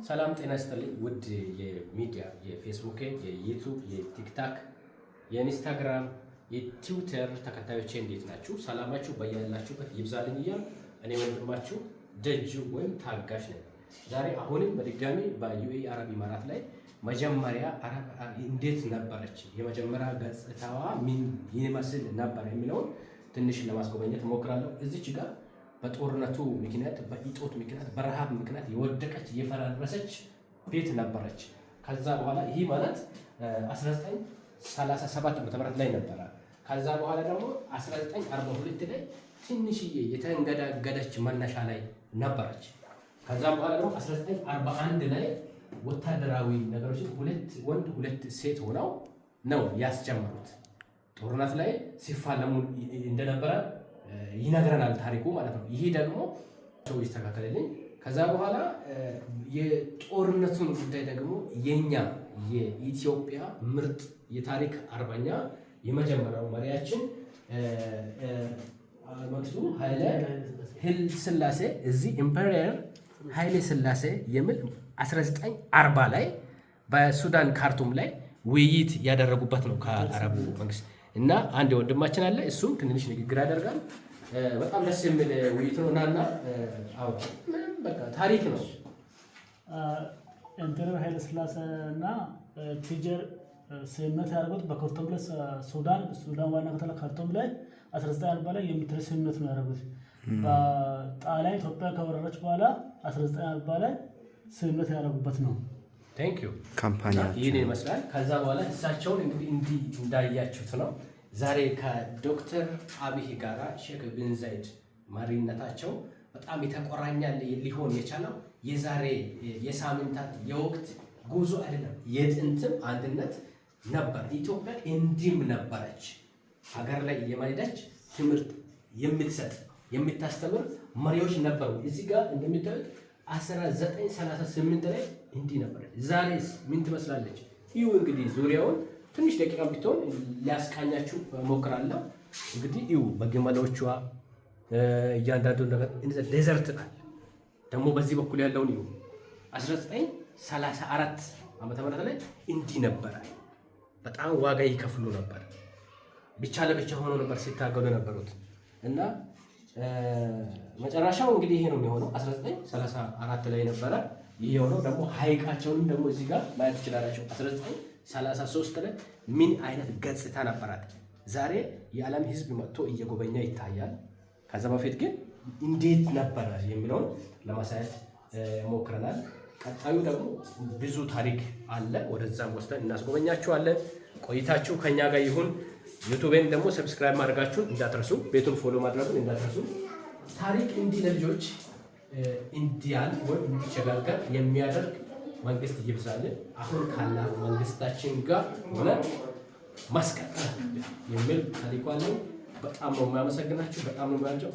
ሰላም ጤና ይስጥልኝ ውድ የሚዲያ የፌስቡክ፣ የዩቱብ፣ የቲክታክ፣ የኢንስታግራም፣ የትዊተር ተከታዮቼ እንዴት ናችሁ? ሰላማችሁ በያላችሁበት ይብዛልኝ እያልኩ እኔ ወንድማችሁ ደጁ ወይም ታጋሽ ነኝ። ዛሬ አሁንም በድጋሚ በዩኤኢ አረብ ኢማራት ላይ መጀመሪያ አረብ እንዴት ነበረች፣ የመጀመሪያ ገጽታዋ ምን ይመስል ነበር የሚለውን ትንሽ ለማስጎበኘት እሞክራለሁ። እዚች ጋር በጦርነቱ ምክንያት፣ በእጦት ምክንያት፣ በረሃብ ምክንያት የወደቀች የፈራረሰች ቤት ነበረች። ከዛ በኋላ ይህ ማለት 1937 ዓ.ም ላይ ነበረ። ከዛ በኋላ ደግሞ 1942 ላይ ትንሽዬ የተንገዳገደች መነሻ ላይ ነበረች። ከዛ በኋላ ደግሞ 1941 ላይ ወታደራዊ ነገሮችን ሁለት ወንድ ሁለት ሴት ሆነው ነው ያስጀመሩት። ጦርነት ላይ ሲፋለሙ እንደነበረ ይነግረናል ታሪኩ ማለት ነው። ይህ ደግሞ ሰው ይስተካከልልኝ። ከዛ በኋላ የጦርነቱን ጉዳይ ደግሞ የኛ የኢትዮጵያ ምርጥ የታሪክ አርበኛ የመጀመሪያው መሪያችን መንግስቱ ኃይለ ስላሴ እዚህ Emperor ኃይለ ስላሴ የሚል 1940 ላይ በሱዳን ካርቱም ላይ ውይይት ያደረጉበት ነው ከአረቡ መንግስት። እና አንድ ወንድማችን አለ፣ እሱም ትንሽ ንግግር ያደርጋል። በጣም ደስ የሚል ውይይት ነው እና አዎ ምንም በቃ ታሪክ ነው። Emperor ኃይለ ስላሴ እና ቲጀር ስምምነት ያደረጉት በካርቱም ላይ፣ ሱዳን ዋና ከተማ ካርቱም ላይ 1940 ላይ የሚትር ስምምነት ነው ያደረጉት። በጣሊያን ኢትዮጵያ ከወረረች በኋላ 1940 ላይ ስምምነት ያደረጉበት ነው። Thank you. Company ይህን ይመስላል። ከዛ በኋላ እሳቸውን እንግዲህ እንዲህ እንዳያችሁት ነው። ዛሬ ከዶክተር አብይ ጋራ ሼክ ቢን ዛይድ መሪነታቸው በጣም የተቆራኛ ሊሆን የቻለው የዛሬ የሳምንታት የወቅት ጉዞ አይደለም፣ የጥንትም አንድነት ነበር። ኢትዮጵያ እንዲህም ነበረች። ሀገር ላይ እየመሄደች ትምህርት የምትሰጥ የምታስተምር መሪዎች ነበሩ። እዚህ ጋር እንደሚታዩት 1938 ላይ እንዲህ ነበረች። ዛሬስ ምን ትመስላለች? ይሁ እንግዲህ ዙሪያውን ትንሽ ደቂቃ ብትሆን ሊያስቃኛችሁ እሞክራለሁ። እንግዲህ ይሁ በግመሎቿ እያንዳንዱ ነገር desert ናት። ደግሞ በዚህ በኩል ያለውን ይሁ 1934 ዓመተ ምህረት ላይ እንዲህ ነበረ። በጣም ዋጋ ይከፍሉ ነበር። ብቻ ለብቻ ሆኖ ነበር ሲታገሉ የነበሩት እና መጨረሻው እንግዲህ ይሄ ነው የሚሆነው። 1934 ላይ ነበረ ይሄ የሆነው። ደግሞ ሀይቃቸውንም ደግሞ እዚህ ጋር ማየት ትችላላችሁ። 1933 ላይ ምን አይነት ገጽታ ነበራት? ዛሬ የዓለም ሕዝብ መጥቶ እየጎበኛ ይታያል። ከዛ በፊት ግን እንዴት ነበረ የሚለውን ለማሳየት ሞክረናል። ቀጣዩ ደግሞ ብዙ ታሪክ አለ። ወደዛም ወስደን እናስጎበኛችኋለን። ቆይታችሁ ከኛ ጋር ይሁን። ዩቱቤን ደግሞ subscribe ማድረጋችሁን እንዳትረሱ፣ ቤቱን follow ማድረጉን እንዳትረሱ። ታሪክ እንዲህ ለልጆች እንዲያልፍ ወይም እንዲሸጋገር የሚያደርግ መንግስት ይብዛልን። አሁን ካላ መንግስታችን ጋር ሆነ ማስቀጠል የሚል ታሪኩ አለኝ። በጣም ነው የሚያመሰግናችሁ። በጣም ነው የሚያቸው።